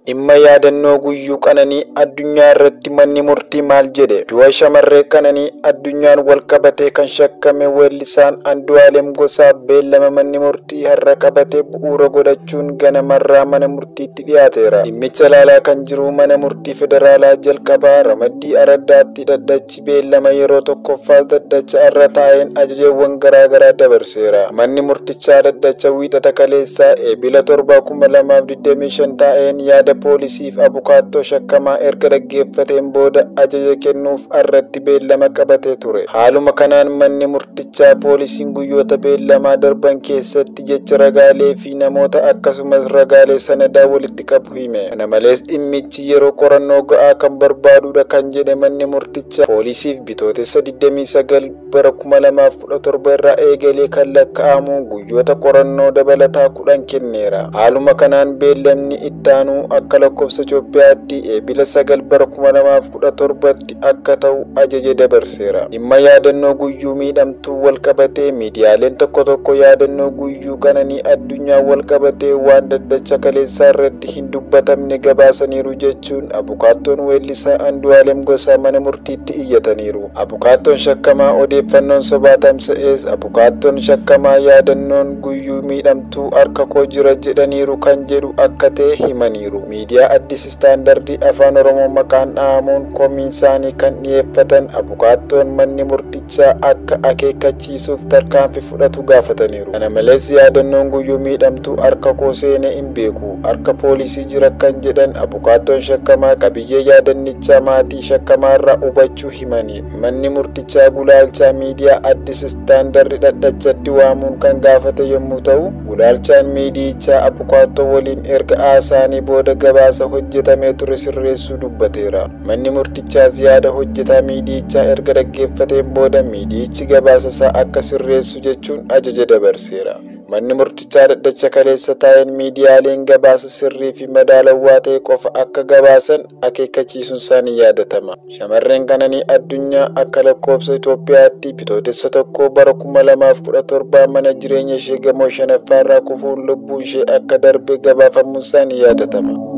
Dhimma yaadannoo guyyuu Qananii Addunyaa irratti manni murtii maal jedhe? Du'a shamarree Qananii Addunyaan wal qabatee kan shakkame weellisaan Andu'aalem Gosaa beellama manni murtii har'a qabate bu'uura godhachuun ganamarraa mana murtiitti dhiyaateera. Dhimmicha ilaalaa kan jiru mana murtii federaalaa jalqabaa ramaddii Araddaatti dhaddachi beellama yeroo tokkoffaas dhaddacha irra taa'een ajajawwan garaagaraa dabarseera. Manni murtichaa dhaddacha Wiixata kaleessaa Eebila 7, 2025 taa'een yaada poolisiif abukaattoo shakkamaa erga dhaggeeffateen booda ajaja kennuuf irratti beellama qabatee ture. Haaluma kanaan manni murtichaa poolisiin guyyoota beellamaa darban keessatti jecha ragaalee fi namoota akkasumas ragaalee sanadaa walitti qabu hime. Kana malees dhimmichi yeroo qorannoo ga'aa kan barbaadudha kan jedhe manni murtichaa poolisiif Bitootessa 29 bara 2017 irraa eegalee kan lakkaa'amu guyyoota qorannoo dabalataa 10 kenneera. Haaluma kanaan beellamni ittaanuu akka lakkoofsa Itoophiyaatti Eebila 9 bara 2017tti akka ta'u ajaja dabarseera. Dhimma yaadannoo guyyuu miidhamtuu wal qabatee miidiyaaleen tokko tokko yaadannoo guyyuu Qananii Addunyaa wal qabatee waan dhaddacha kaleessaa irratti hin dubbatamne gabaasaniiru jechuun abukaattoon weellisaa Andu'aalem Gosaa mana murtiitti iyyataniiru. Abukaattoon shakkamaa odeeffannoon sobaa tamsa'es abukaattoon shakkamaa yaadannoon guyyuu miidhamtuu harka koo jira jedhaniiru kan jedhu akka ta'e himaniiru. Miidiyaa Addis Istaandardii Afaan Oromoo maqaan dhahamuun komii isaanii kan dhiyeeffatan abukaattoon manni murtichaa akka akeekkachiisuuf tarkaanfii fudhatu gaafataniiru. Kana malees yaadannoon guyyuu miidhamtuu harka koo seenee hin beeku, harka poolisii jira kan jedhan abukaattoon shakkamaa qabiyyee yaadannichaa maatii shakkamaarraa hubachuu himanii. Manni murtichaa gulaalchaa miidiyaa Addis Istaandardii dhaddachatti waamuun kan gaafate yommuu ta'u, gulaalchaan miidiyichaa abukaattoo waliin erga haasaanii booda gabaasa hojjetamee ture sirreessuu dubbateera. Manni murtichaas yaada hojjetaa miidiyichaa erga dhaggeeffateen booda miidiyichi gabaasa isaa akka sirreessu jechuun ajaja dabarseera. Manni murtichaa dhaddacha kaleessa taa'een miidiyaaleen gabaasa sirrii fi madaalawaa ta'e qofa akka gabaasan akeekkachiisuun isaanii yaadatama. Shamarreen Qananii Addunyaa akka lakkoofsa Itoophiyaatti Bitootessa 1 bara 2017 mana jireenya ishee gamoo shanaffaarraa kufuun lubbuun ishee akka darbe gabaafamuun isaanii yaadatama.